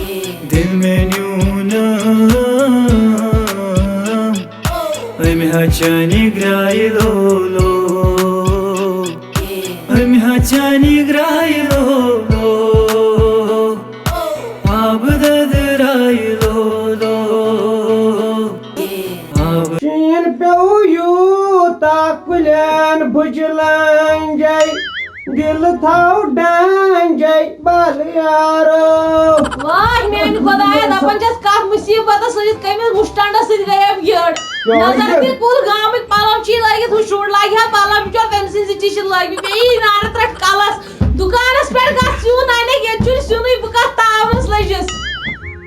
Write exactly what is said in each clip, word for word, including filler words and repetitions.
دل مےٚ نیوٗنم أمۍ ہا چانہِ گرٛایہِ لولو، أمۍ ہا چانہِ گرٛایہِ لولو، آبہٕ دۄدٕ رایہِ لولو، آبہٕ۔ شیٖن پیوٚو یوٗتاہ کُلٮ۪ن بُجہِ لنجے، دِل تھاو ڈنجے بل یارو۔ واے میانہِ خۄدایا، دپان چھس کتھ مُصیبتس سۭتۍ کٔمِس مُشٹنڈس سۭتۍ گٔیَم یٔڑ۔ یہِ نظر یہِ۔ تہِ کُل گامٕکۍ پلو چھی لٲگِتھ، ہُہ شُر لاگہِ ہا پلو بِچور، تٔمۍ سٕنٛدۍ زِ تہِ چھِ لٲگمٕتۍ۔ بیٚیہِ یی نارٕ ترٛٹھ کلس، دُکانس پٮ۪ٹھ گژھ سیُن انکھ، ییٚتہِ چھُنہٕ سیُنٕے، بہٕ کتھ تاونس لٔجِس۔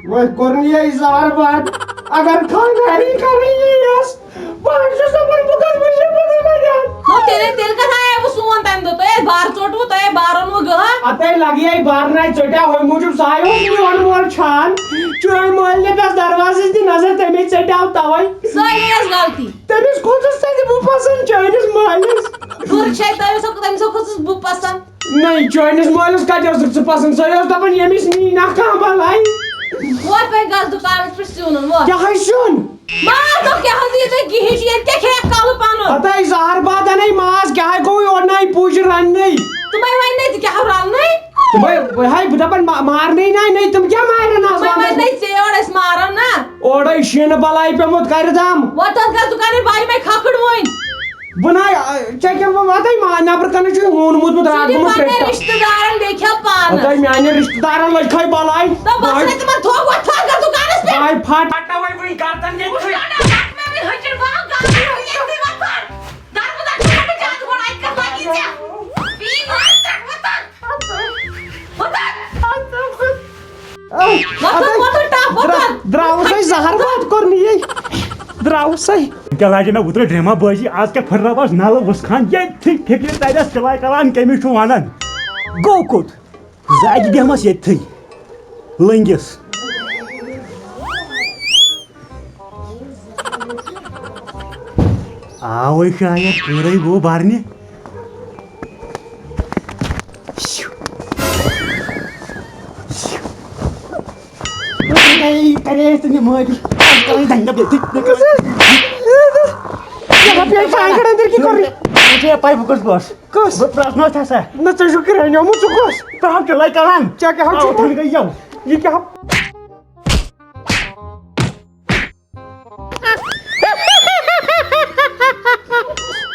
وۄنۍ کوٚر نہٕ یہِ اظہار باد، اگر خانٛداری کرٕنۍ یِیَس، بہٕ حظ چھُس دَپان، بہٕ کَتھ منٛز چھُس بہٕ دَپان یَتھ؟ نو تیٚلہِ، تیٚلہِ کَتھ آیے وۄنۍ سون تَمہِ دۄہ؟ تۄہہِ آسہِ بار ژوٚٹمُت، تۄہہِ آسہِ بارَن وۄنۍ گٔہہ۔ اَتَے لَگہِ ہے بار نَے ژٔٹۍ، اَوَے موٗجوٗب سُہ آیو میون مول چھان۔ چٲنۍ مٲلۍ نہِ پٮ۪س دروازَس دِ نظر، تَمے ژٔٹۍ آو تَوَے۔ سٲرٕے ٲس غلطی۔ تٔمِس کھوٚتُس تَتہِ بہٕ پَسنٛد چٲنِس مٲلِس۔ بُرٕ چھے تٔمِس، تٔمِس کھوٚتُس بہٕ پَسنٛد۔ نَے، چٲنِس مٲلِس کَتہِ ٲسٕکھ ژٕ پَسنٛد؟ سۄے ٲس دَپان، ییٚمِس نی نہ کانٛہہ بَلاے۔ وۄتھ وۄنۍ گژھ دُکانَس پٮ۪ٹھ سیُن اوٚن، وۄتھ۔ کیٛاہ ہے سیُن؟ ماز دۄہ کیٛاہ حظ یہِ تۄہہِ کِہِنۍ چھُ، ییٚتہِ کیٛاہ کھیٚکھ کَلہٕ پَنُن؟ ہَتَے زَہر باد اَنے ماز، کیٛاہ ہے گوٚو یورٕ نَے پوٗجہِ رَننَے؟ تِمَے وَنہِ نَے ژٕ کیٛاہ ہَو رَننَے؟ تِمَے، ہَے بہٕ دَپان ما-، مارنٕے نَے، نَے تِم کیٛاہ مارَن آز تِمَے وَنہِ وَنَس؟ نَے ژےٚ یورٕ أسۍ مارَن نا۔ اورَے شیٖنہٕ بَلاے پیوٚمُت کَرِ دام۔ وۄتھ تَتھ گژھ دُکانَس بَرِ مےٚ کھَکھٕڑ وۄنۍ۔ بہٕ نَے، آ، ژےٚ کیٛاہ وَ-، وَتَے ما-، نٮ۪برٕ کَنہِ چھُے ہوٗن موٗدمُت، راتھ ژٕ دِ گوٚمُت پننٮ۪ن پٮ۪ٹھ۔ رِشتہٕ دارَن بیٚیہِ کھٮ۪و پانَس۔ ہَتَے میٛانٮ۪ن رِشتہٕ دارَن لٔج کھَے بَلاے۔ تہٕ بَس بَے۔ رَٹھ تِمَن تھوٚو وۄتھ، تھوٚو اَتھ دُکانَس پٮ۪ٹھ۔ بَے پھَٹ۔ پھَٹناوَے وٕنۍ گَردَن ییٚتہِ۔ وٕچھ کَڑا، پھَٹناوَے ہٕچِر بَہَو گَردَن ییٚتہِ وۄتھ۔ دَربٕدَر چھُکھ بہٕ زیادٕ گۄڈٕ اَتہِ کَتھ لَگی ژےٚ؟ بیٚیہِ وَتھ، وَتھ۔ وَتھ۔ آ، وۄتھ، اَدٕ وۄتھ، ٹَپھ، وۄتھ۔ درا-، درٛاوُس ہے زَہر باد کوٚر نہٕ یے۔ درٛاوُس ہے۔ کیٛاہ لاجے مےٚ وُترٕ ڈرٛیما بٲجی، آز کیٛاہ پھٕٹراوس نَلہٕ وُس خان، ییٚتھی فِکرِ تَرٮ۪س چِلَے کَلان کٔمِس چھُ وَنان۔ گوٚو کوٚت؟ زاجہِ بیٚہمَس ییٚتھی لٔنٛگِس۔ آوے شاید، پوٗرے گوٚو بَرنہِ۔ کرے ژٕ نِمٲدی۔ کرے دنٛدٕ بیٚیہِ۔ مےٚ چھےٚ پَے بہٕ کُس بہٕ اوسُس۔ کُس؟ بہٕ پرٛزنوتھ ہسا۔ نہ، ژےٚ چھُکھ کرٛہنیومُت، ژٕ کُس؟ ژٕ ہاو چِلَے کَران۔ ژےٚ کیٛاہ ہاو آ، چِلَے؟ اوٚتھَن گٔے یَو۔ یہِ کیٛاہ ہاو؟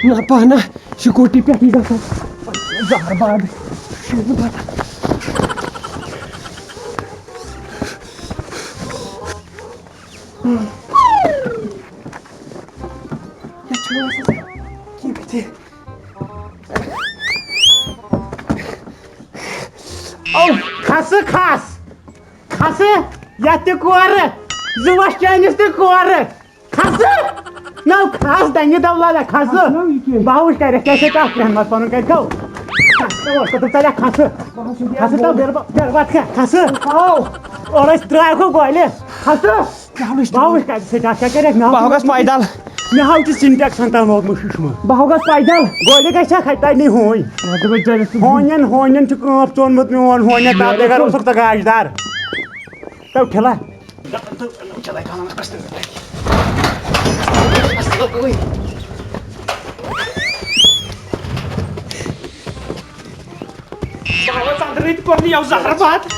نہ پانہ سکوٗٹی پٮ۪ٹھٕے گژھو۔ زہر باد۔ شیٖنہٕ باد۔ یہِ چھُنہٕ آسان کینٛہہ بٕتھِ۔ او، کھسہٕ کھس۔ کھسہٕ، یتھ تہِ کورٕ، زٕ وَش چٲنِس تہِ کورٕ۔ کھسہٕ۔ نو کھس، دنگہِ دو لالا، کھسہٕ۔ کھس نو یہِ کیٛاہ؟ بہٕ وٕچھ کرکھ، کیٛاہ چھے تتھ کرٛہنہِ منٛز پنُن کتہِ گوٚو؟ کھس، اوس تہٕ ژےٚ کھسہٕ۔ بہٕ ہسا بیٚہمہٕ کھسہٕ تہٕ بہٕ۔ بیر بیر وتھ کھہ، کھسہٕ۔ آو۔ اورے ژٕ ترٛاوکھ گۄلہِ۔ کھسہٕ۔ کیٛاہ وٕچھ؟ بہٕ وٕچھ کتہِ سۭتۍ اَتھ کیٛاہ کرکھ؟ مےٚ ہاو بہٕ گژھٕ پیدل۔ مےٚ ہاو ژٕ سِنٹیکسن تام لوگمُت شُشمہٕ۔ بہٕ ہاو گژھٕ پیدل۔ گۄلہِ گژھِ ہا کھتہِ تَتہِ نٕے ہوٗنۍ۔ اَدٕ بہٕ چلہِ سُہ۔ ہونٮ۪ن، ہونٮ۪ن چھُ کٲنٛپ ژوٚنمُت میون، ہونٮ۪ن تَتھ بغٲر اوسُکھ ژٕ گاشدار۔ تو کھِلا۔ بہٕ ہاوَے ژَندرٕے تہِ کوٚر نہٕ یَوٕ زَہر بَتھ۔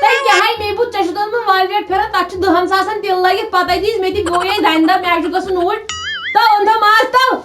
تۄہہِ کیٛاہ ہاے مےٚ بوٗز، ژےٚ چھُتھ اوٚنمُت والویٹ پھِرَن، تَتھ چھُ دَہَن ساسَن تِلہٕ لٲگِتھ، پَتَے دِژ مےٚ تہِ گوٚو یے دَنہِ دَب، مےٚ چھُ گژھُن اوٗرۍ۔ تَو اوٚن تَو ماز تَو۔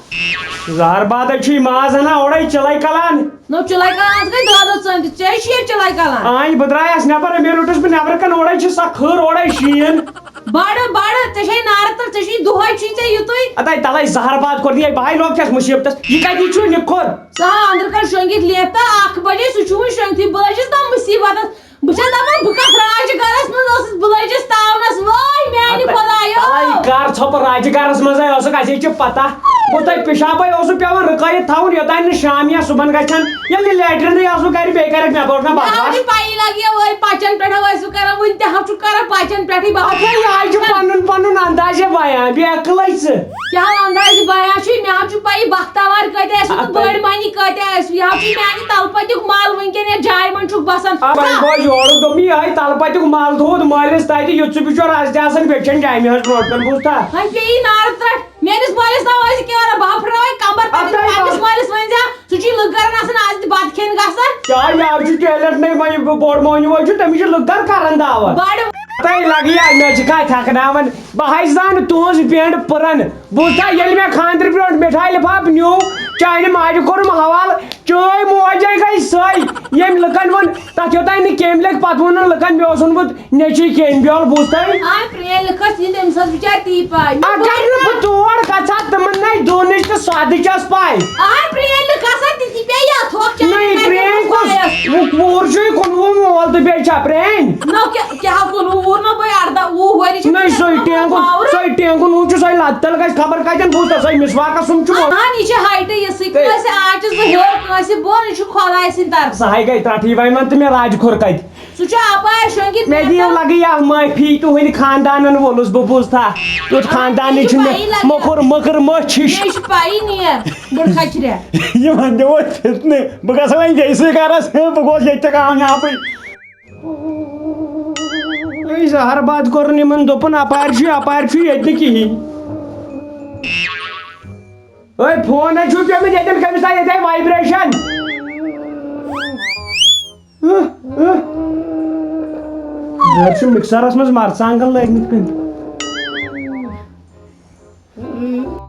زَہر بَتھ چھُے ماز اَنان اورَے چِلَے کَلان۔ نو چِلَے کَلان، ژٕ گٔے دۄدَس ژٲنٛدِتھ، ژےٚ چھِ یہِ چِلَے کَلان۔ آے بہٕ درٛایَس نٮ۪بَر، مےٚ روٚٹُس بہٕ نٮ۪برٕ کَنہِ، اورَے چھِ سۄ کھٔر، اورَے شیٖن۔ بَڑٕ، بَڑٕ، ژےٚ چھے نارٕ تَل، ژےٚ چھُے دۄہَے چھُے ژےٚ یُتُے۔ اَدَے تَلَے زَہر باد کوٚر نہٕ یہِ، بَہَے لوٚگ چھَس مُصیٖبتَس۔ یہِ کَتہِ چھُ نِکھُر؟ سُہ آو أنٛدرٕ کَنہِ شۄنٛگِتھ لیٚپھ تہٕ اَکھ بَجے، سُہ چھُ وٕنہِ شۄنٛگتھٕے، بہٕ حظ چھَس دَپان مُصیٖبتَس۔ بہٕ چھَس دَپان بہٕ کَتھ راجہِ گَرَس منٛز ٲسٕس، بہٕ لٔجِس تاونَس، وٲے میٛانہِ اَدٕ خۄدایو۔ تَلَے کَر ژھۄپہٕ راجہِ گَرَس منٛزَے ٲسٕکھ، اَسے چھِ پَتہ۔ گوٚو تۄہہِ پِشابَے اوسوٕ پٮ۪وان رُکٲیِتھ تھاوُن، یوٚتام نہٕ شام یا صُبحَن گژھن، ییٚلہِ نہٕ لیٹرِنٕے آسوٕ گَرِ، بیٚیہِ کَرَکھ مےٚ پٮ۪ٹھ نہ مےٚ حظ بکواس۔ چھِ پَیی لَگہِ یَوٕ، أتھۍ پَچَن پٮ۪ٹھ حظ ٲسِو کَران، وٕنہِ تہِ حظ چھُ کَران پَچَن پٮ۪ٹھٕے بکواس۔ اَدٕ یہِ حظ چھُ پَنُن پَنُن اندازِ بیان، بیٚیہِ عقلٕے ژٕ۔ کیٛاہ اندازِ چھُ پَیی بختاوار کۭتیٛاہ ٲسۍ، تہٕ بٔڑۍ مۄنی کۭتیٛاہ ٲسۍ۔ یہِ حظ چھُ میٛانہِ تَلہٕ پَتیُک مال وٕنکیٚن یَتھ جایہِ منٛز چھُکھ بَسان۔ آ، وۄنۍ گوٚو یورُک دوٚپمُت، یِہوٚے تَلہٕ پَتیُک مال تھوٚوُت مٲلِس تَتہِ، یُتھ سُہ بِچور آز تہِ آسان بیٚیہِ چھَنہٕ جامہِ ہٕنٛز برونٛٹھ کَنہِ، بوٗزتھا؟ ہَے پیٚیہِ نارٕ ترٛٹھ۔ میٛٲنِس مٲلِس نہ ٲسۍ کینٛہہ وَنان، بہٕ ہا پھٕٹراوَے کَمبَر تَتہِ۔ اَدٕ پنٛنِس مٲلِس ؤنۍ زِ، سُہ چھُے لُکھ گَرَن آسان آز تہِ بَتہٕ کھیٚنۍ گژھان۔ کیٛاہ یارٕ چھُ ٹیلنٹ نَے وۄنۍ بوٚڑ مۄہنیوٗ وۄنۍ چھُ، تٔمِس چھِ لُکھ گَرٕ کَران دعوت۔ بَڑٕ تۄہہِ لَگہِ یہِ اَمہِ آیہِ چھِ کَتھ ہٮ۪کھناوان۔ بہٕ ہَے زانہٕ تُہٕنٛز پینٛڈ پٕرن۔ بوٗزتھا، ییٚلہِ مےٚ خانٛدرٕ برونٛٹھ مِٹھایہِ لِفاف نیوٗ، چانہِ ماجہِ کوٚرُم حوالہٕ، چٲنۍ موجے گٔے سۄے، ییٚمۍ لُکن ووٚن، تَتھ یوٚتام نہٕ کیٚمۍ لٔگۍ، پَتہٕ ووٚنُن لُکن، مےٚ اوس اوٚنمُت نیٚچوٗ کیٚمۍ بیول، بوٗزتھا؟ آے پرٛٲنۍ لُکھ ٲسۍ، یہِ تٔمِس ٲس بِچارِ تی پَے۔ اگر نہٕ بہٕ تور گژھٕ ہا، تِمن نَے دونٕچ تہٕ سۄدٕچ ٲس پَے۔ آے پرٛٲنۍ لُکھ آسان، تِتی پیٚیہِ یَتھ ہۄکھ چانہِ نٔے لَگہِ پرٛٲنۍ کُس؟ خۄدایَس۔ وُہ-، وُہُر چھُے کُنوُہ مول تہٕ بیٚیہِ چھا پرٛٲنۍ؟ نہ، کیٛاہ، کیٛاہ کُنوُہ وُہُر نہ، بٔے اَرداہ وُہ ؤری چھِ نٔے سۄے ٹینٛگُن، پاورٕ۔ سۄے ٹینٛگُن ہُہ چھُ سۄے لَتہٕ تَل گژھِ خبر کَتٮ۪ن بوٗزتھا سۄے مِسواکَس سُم چھُ مول۔ اَہَن، یہِ چھِ ہایٹہٕ یِژھٕے، تہٕ کٲنٛسہِ آنٛچہِ زٕ ہیوٚر، کٲنٛسہِ بۄن، یہِ چھُ خۄداے سٕنٛدِ طرفہٕ۔ سۄ ہاے گٔے ترٛٹھٕے، وۄنۍ وَن تہٕ مےٚ راجہِ کھوٚر کَتہِ؟ سُہ چھُ اَپارِ شۄنٛگِتھ مےٚ دِیِو پٮ۪ٹھٕ۔ لَگہٕ یہِ اَتھ معٲفی، تُہٕنٛدِ خاندانَن ووٚلُس بہٕ بوٗزتھا؟ تیُتھ خاندانٕے چھُنہٕ مےٚ، مۄکُر مٔکٕر مٔچھ ہِش۔ مےٚ چھِ پَیی نہٕ یہِ، بٔڑ کھچرے۔ یِمَن دِمو أسۍ فِتنہٕ، بہٕ گژھٕ وۄنۍ بیٚیہِ سٕے گَرَس، بہٕ گوس ییٚتہِ تہِ کامیابٕے۔ ہے، زہر باد کوٚرُن یِمَن، دوٚپُن، اَپارِ چھُ، اَپارِ چھُ ییٚتہِ نہٕ کِہیٖنۍ۔ ہے، فون حظ چھُ پیوٚمُت ییٚتٮ۪ن، کٔمِس تام ییٚتہِ آیہِ وایبریشن۔ زَن چھُ مِکسرَس منٛز مَرژٕوانٛگَن لٲگمٕتۍ کٕنۍ۔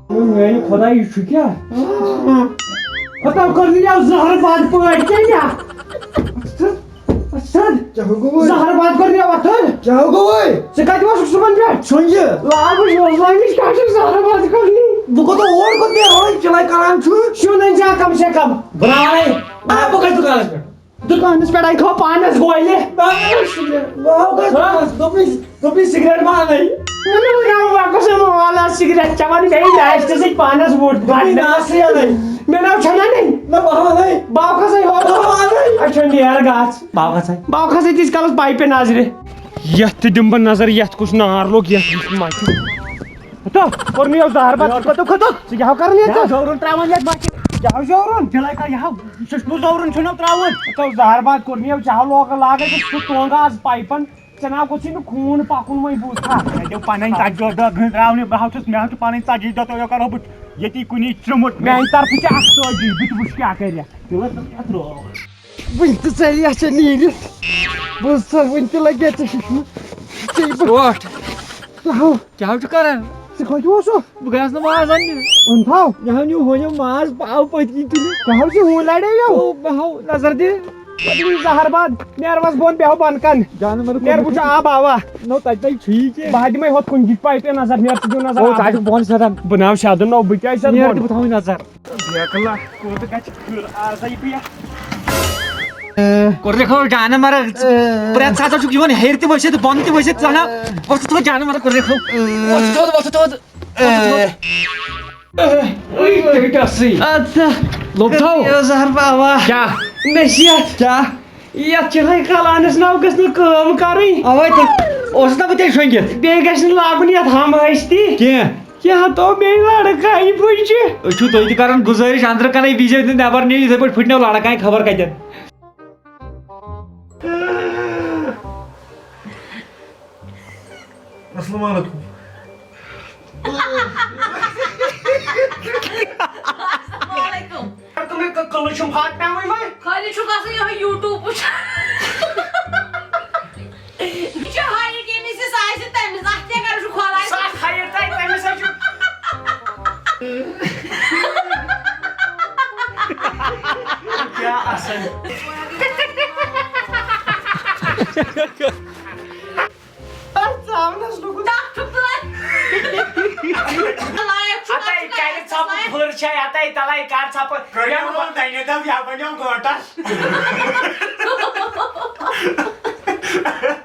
میٛانہِ خۄداے، یہِ چھُ کیٛاہ؟ خۄدا کوٚر نہٕ یَتھ زَہر بَد پٲٹھۍ کیٛاہ مےٚ؟ اَسد، اَسد، کیٛاہ گوٚوُے؟ زَہر بَد کوٚر مےٚ وۄتھُن۔ کیٛاہ گوٚوُے؟ ژٕ کَتہِ اوسُکھ صُبحن پٮ۪ٹھ؟ ژھوٚنجہِ۔ لال بہٕ چھُس روزان، مےٚ چھِ کیٛاہ چھُکھ زَہر بَد کوٚرمُت؟ بہٕ کوٚت اور کوٚت نیرٕ؟ وۄنۍ چِلَے کَران چھُ۔ سیُن أنۍ زِ ہا کَم سے کَم۔ بہٕ راوَے۔ آ، بہٕ گژھٕ دُکانَس پٮ۪ٹھ۔ دُکانَس پٮ۪ٹھ اَنہِ کھو پانَس گولہِ۔ بہٕ آوُس سِگریٹ، بہٕ آوُس ہا؟ دوٚپمَے، دوٚپمَے سِگریٹ ما اَنَے؟ مےٚ نہ وَنیٛاو، بہٕ کُس یِمہٕ والا سِگریٹ چٮ۪وان، بیٚیہِ میچ تہِ سۭتۍ پانَس وُٹھ مےٚ بَننہٕ۔ نہ آسٕے اَنَے۔ مےٚ نہ چھَنہ نٕنۍ۔ نہ بہٕ اَنَے۔ بہٕ کُس ہے ہو؟ بہٕ اَنَے۔ اچھا، نیر گژھ۔ بہٕ کُس ہے؟ بہٕ کُس ہے تیٖتِس کالَس پایپہِ نظرِ؟ یَتھ تہِ دِمہٕ بہٕ نظر، یَتھ کُس نار لوٚگ، یَتھ کُس مَچہِ۔ ہتو، کوٚر مےٚ یہِ زہر بَتہٕ۔ کھوٚتُکھ، کھوٚتُکھ۔ ژٕ کیٛاہ ہو کران ییٚتہِ؟ کیٛاہ ہو زورُن ترٛاوان یَتھ مَچہِ؟ کیٛاہ ہو زورُن؟ جِلَے کر، یہِ ہو، سُہ چھُ نہٕ زورُن، چھُنہٕ ترٛاوُن۔ ہتو، زہر بَتہٕ کوٚر مےٚ، ژےٚ ہو لوکہٕ لاگَے تہٕ سُہ ٹونٛگہٕ آز پایپَن۔ ژےٚ ناو گوٚژھُے نہٕ خوٗن پَکُن وۄنۍ بوٗزتھا؟ مےٚ دِیِو پَنٕنۍ ژَتجی دۄہ گٔنٛڈراونہِ، بہٕ ہاو چھُس، مےٚ ہاو چھُ پَنٕنۍ ژَتجی دۄہ تہٕ یہِ کَرو بہٕ ییٚتی کُنی ژٕمُٹ۔ میٛانہِ طرفہٕ چھِ اَکھ ژَتجی، بہٕ تہِ وٕچھٕ کیٛاہ کَرِ۔ تِلَس منٛز کیٛاہ ترٛوو؟ وٕنہِ تہِ ژَلہِ اَسہِ نیٖرِتھ۔ بہٕ حظ ژَلہٕ وٕنہِ تہِ لَگہِ ژےٚ شِشمہٕ۔ ژےٚ بہٕ وۄٹھ۔ تھاو۔ کیٛاہ حظ چھُ کران؟ ژٕ کَتہِ اوسُکھ؟ بہٕ گٔیَس نہٕ ماز اَننہِ۔ وۄنۍ تھاو۔ مےٚ ہا نیوٗ ہُہ نیوٗ ماز، بہٕ آو پٔتۍ کِنۍ تُلِتھ۔ کیٛاہ حظ چھُ ہُہ لَڑے یَو؟ او، بہٕ ہاو نظر دِ۔ پَتہٕ یی زَہر باد۔ نیر وَس بۄن، بیٚہو بۄن کَن۔ جانوَر نیر وٕچھو آب آوا۔ نو، تَتہِ نَے چھُیی کینٛہہ۔ بہٕ ہا دِمَے ہُتھ کُن، یہِ پایپہِ نظر، نیر ژٕ دِیِو نظر او، آب۔ تَتہِ چھُ بۄن سیٚدان۔ بہٕ ناو شادُن، نو، بہٕ کیٛازِ سیٚدٕ نیر بۄن؟ تہِ بہٕ تھاوٕے نظر۔ بیکلا، کوٗتاہ کَتہِ چھِ پھِر آز ہا یہِ پیٚیہِ؟ کوٚر لیکھو جانہٕ مرگ۔ پرٛٮ۪تھ ساتہٕ چھُکھ یِوان ہیٚرِ تہِ ؤسِتھ، بۄن تہِ ؤسِتھ، ژٕ ہنا وۄتھٕ تھوٚد جانہٕ مرگ کوٚر لیکھو۔ وۄتھٕ تھوٚد، وۄتھٕ تھوٚد۔ اَدٕ سا۔ لوٚگ تھاو۔ یہِ زہر بابا۔ کیٛاہ؟ نصیحت۔ کیٛاہ؟ یَتھ چھِ ہاے کلانَس ناو گٔژھ نہٕ کٲم کَرٕنۍ۔ اَوَے تہٕ اوسُس نا بہٕ تیٚلہِ شۄنٛگِتھ۔ بیٚیہِ گژھِ نہٕ لاگُن یَتھ ہم ٲسۍ تہِ۔ کینٛہہ۔ کیٛاہ تو بیٚیہِ لڑکہٕ اَمہِ پُجہِ؟ أسۍ چھِو تُہۍ تہِ کران گُزٲرِش، اندرٕ کنَے بِہزیو نہٕ، نٮ۪بر نیٖرِو یِتھَے پٲٹھۍ، پھٕٹنو لڑکہٕ اَتہِ خبر کَتٮ۪ن۔ السلام علیکم۔ السلام علیکم۔ تِمَے کٔ-، کٔلہٕ چھِم پھاٹناوٕنۍ وۄنۍ۔ خٲلی چھُکھ آسان یِہوٚے YouTube وٕچھان۔ یہِ چھُ ہایٹ ییٚمِس یُس آسہِ تٔمِس، اَتھ کیٛاہ کَران چھُ کھۄلان؟ سَتھ ہایٹ تۄہہِ تٔمِس حظ چھُ۔ کیٛاہ اَصٕل۔ ژاونَس لوٚگُن۔ ٹَکھ چھُکھ تُلان۔ لایق چھُ، ہَتَے کَرِ ژھۄپہٕ پھٕر چھے، ہَتَے تَلَے کَر ژھۄپہٕ۔ کٔرِو وۄنۍ دَنہِ دَب، یا بَنیو گٲنٛٹَس۔